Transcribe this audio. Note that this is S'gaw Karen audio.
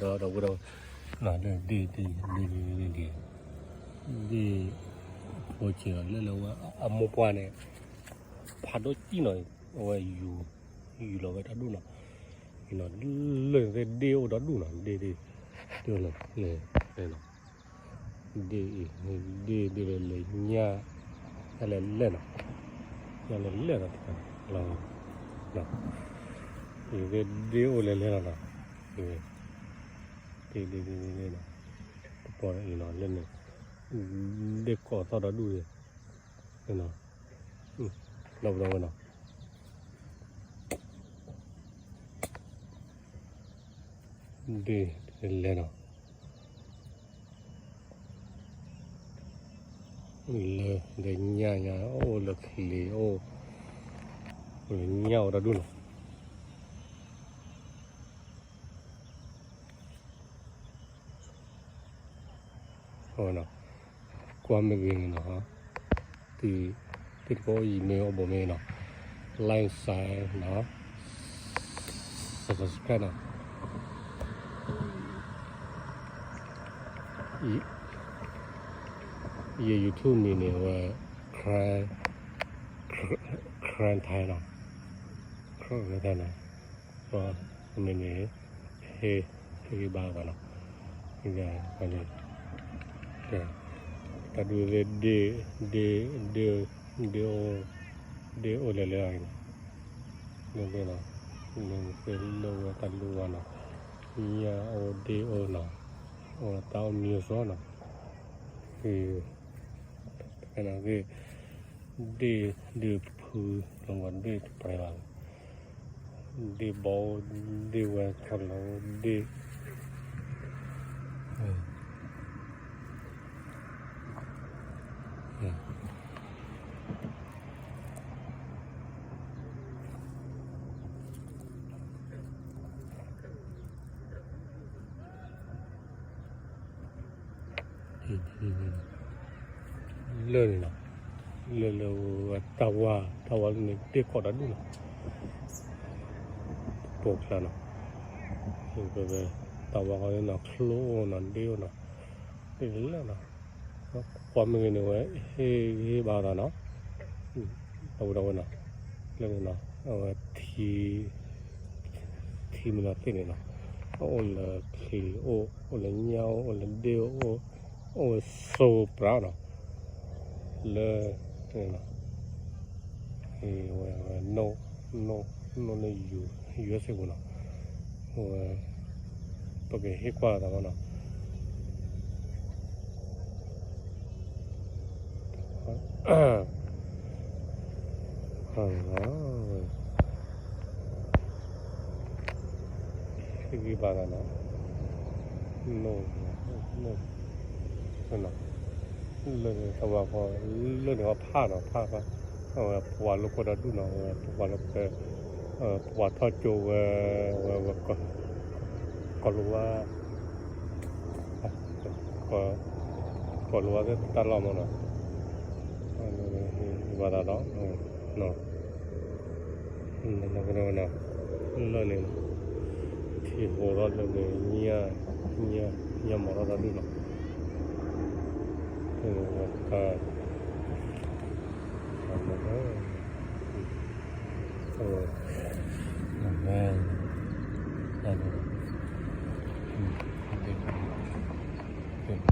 ဒီးဒီပုၢ်ဒီဝဲၢ်, လၢဒ့ၣ်ဒ့ၣ်ဒ့ၣ်ဒ့ၣ်ဒ့ၣ်, ဒ့ၣ်ဖိဆံးလီၤ လၢလၢဝဲအမိၢ်ပှၢ်န့ၣ်, ဖးဒိၣ်ကံၣ်နီၤ, အဝဲယူၤလီၤဝဲတၢ်ဒူၣ်နီၤ, လၢန့ၣ်သ့ၣ်ဒ့ၣ်အိၣ်ဒီဒူၣ်နီၤ, ဒ့ၣ်ဒ့ၣ်, ဒ့ၣ်လၢန့ၣ်, ဒ့ၣ်အံၤ, ဒ့ၣ်ဒ့ၣ်လၢလဲၤညၣ်, ညၣ်လဲၤလဲၣ်နီၤ, ညၣ်လဲၤလဲၣ်နီၤ, လီၤ, အံၤသ့ၣ်ဒ့ၣ်အိၣ်လဲၤလဲၣ်လီၤနီၤ, ဒ့ၣ်ဒ့ၣ်ဒ့ၣ်ဒ့ၣ်နီၤ, တပီၤအံၤနီၤ လၢန့ၣ်, ဒ့ၣ်ကိးသီၣ်ဒီဒူၣ်န့ၣ်, လီၤပဒီဝဲနီၤ, ဒ့ၣ်လဲၤနီၤ, လၢလဲၤညၣ်ညါ အိၣ်လၢချံးအိၣ်, အိၣ်လၢညၣ်အိၣ်ဒီဒူၣ်နီၤ. ကွၢ်မ့ၢ်ဂ့ၤန့ၣ်နီၤ, သုတကိးယံာ်မ့ၢ်အိၣ်ဘိးမ့ၢ်နီၤ, like share နီၤ, subscribe နီၤ, ယ YouTube မံၤန့ၣ်ဝဲ Karen Thai နီၤ, Karen Thai နီၤ, မ့ၢ်န့ၣ် ဟ့ၣ်ဂံၢ်ဘါအသးနီၤ, တၢ်ဒုးသ့ၣ်ဒ့ၣ်, ဒ့ၣ်, ဒ့ၣ်, ဒ့ၣ်အိၣ်, ဒ့ၣ်အိၣ်လဲၤလဲၤအံၤနီၤ, လၢသ့ၣ်နီၤ, လၢသ့ၣ်လၢဝဲတၢ်လူဝါနီၤ, ညၣ်အိၣ်ဒ့ၣ်အိၣ်နီၤ, အိၣ်တၢ်အိၣ်မံၤအစီနီၤ, သ့ၣ် ဒ့ၣ်ဒုးဖုလီၤဝဲဒ့ၣ်တပှဲၤဘၣ်, ဒ့ၣ်ဘီအိၣ်, ဒ့ၣ်ဝဲခီလီၤ, ဒ့ၣ်, လၢန့ၣ်နီၤ, လၢလၢတၢ်ဝါ, တၢ်ဝါလၢန့ၣ်ဒ့ၣ်ကိးတၢ်ဒူၣ်နီၤ, ပိာ်ကျါနီၤ, တၢ်ဝါဃီန့ၣ်နီၤ ချိၣ်အိၣ်နီၤ ဒ့ၣ်အိၣ်နီၤ, ဒ့ၣ်လၢနီၤ, ကွၢ်မ့ၢ်ဂ့ၤန့ၣ်ဝဲ ဟ့ၣ်ဂံၢ်ဟ့ၣ်ဘါသးနီၤ, အဝဲဒၣ်ဝဲနီၤ, လၢန့ၣ်နီၤ အဝဲ ထံမ့ၢ်လီၤသ့ၣ်န့ၣ်နီၤ, အိၣ်လၢချံးအိၣ်, အိၣ်လၢညၣ်အိၣ်, အိၣ်လၢဒ့ၣ်အိၣ်, အိၣ်ဝဲစိပြးနီၤ, လၢ ဝဲ ဝဲ နိၣ်လၢ ယူၤအ့ၣ်စ့ၣ်ပူၤနီၤ, ဝဲ ပကဟ့ၣ်ကွၢ်သးဘၣ်နီၤ. ဟ့ၣ်ဂံၢ်ဘါသးနီၤ, လၢန့ၣ်တၢ်ဝါဃီ, လၢန့ၣ်ဃီဖးနီၤ, ဖးဖး, အဝဲပှၤလိာ်ကွဲဒီးဒူၣ်နီၤ, ဝဲပှၤလိာ်ကွဲ, ပှၤထီၣ်ကၠိဝဲ, ဝဲ ဝဲ ကိးလိာ်ဝဲ ကိးလိာ်ဝဲသ့ၣ်တၢ်လီၢ်မးနီၤ, ဘၣ်သးဒီး လၢန့ၣ် ထံၣ်ဟိးထီၣ်လၢန့ၣ် ညၣ်, ညၣ်မၤထီၣ်တၢ်ဒူၣ်နီၤ, တၢ် အဝဲ အဝဲ အဝဲ